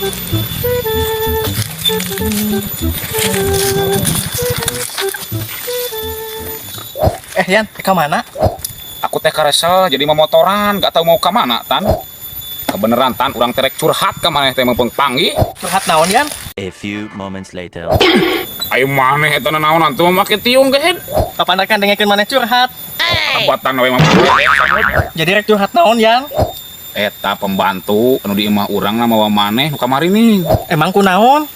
Eh Yan, ke mana? Aku teh karesel jadi memotoran, gak tahu mau ke mana tan. Kebeneran tan, urang terek curhat ke mana teh mumpung panggih. Curhat naon Yan? A few moments later. Ayo maneh eta naon tuh make tiung gehed. Kapan rekan dengekeun maneh curhat? Abatan we mah. Jadi rek curhat naon Yan? Eta pembantu anu di imah urang na mawa maneh nu kamari nih. Emang ku naon?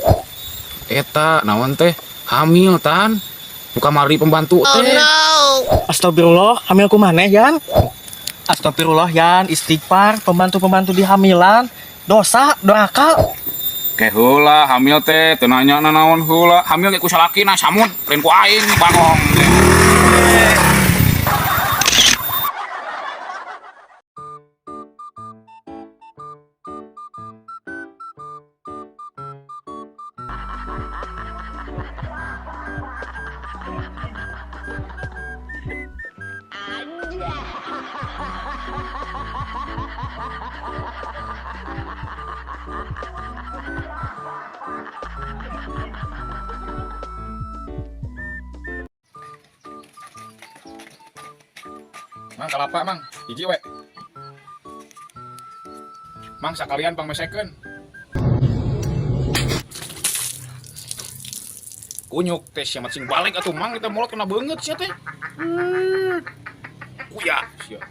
Eta naon teh hamil tan. Nu kamari pembantu teh. Astagfirullah, hamil ku maneh Yan? Astagfirullah Yan, istighfar, pembantu-pembantu dihamilan, dosa, doraka. Ke heula hamil teh teu nanya nanaon heula. Hamil ge ku salakina samud, lain ku aing bangong. Mang kalapa mang, hiji we. Mang sakalian pang mesekeun. Kunyuk teh sia mah sing balik atuh mang kita mulut kena beungeut sia teh. Kuya sia.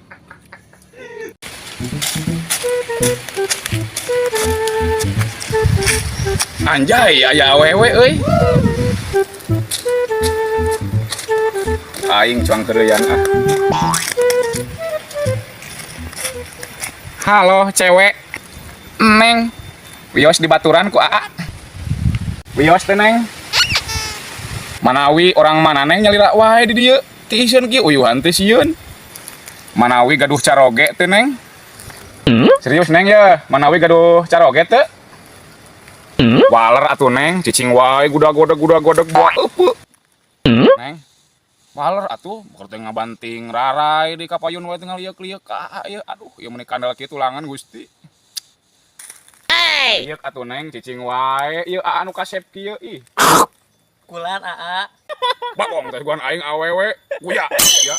Anjay aya awewe euy. Aing cuang kereuyan ah. Halo cewek. Neng. Wios di baturan ku aa. Wios teh neng. Manawi orang mana neng nyalira wae di dieu. Tiiseun kieu uyuhan teh sieun. Manawi gaduh caroge teh neng. Serius neng ya, manawi gaduh caroge teh. Waler atuh neng, cicing wae gudag-godag buah eupeut. Neng. Waler atuh, keur teh ngabanting rarai di kapayun wae teh ngalieu-lieu ka ieu. Aduh, ieu meuni kandel kieu tulangan Gusti. Ieu atuh neng cicing wae, ieu aa nu kasep kieu ih. Kulan aa. Bagong teh guan aing awewe, kuya ya.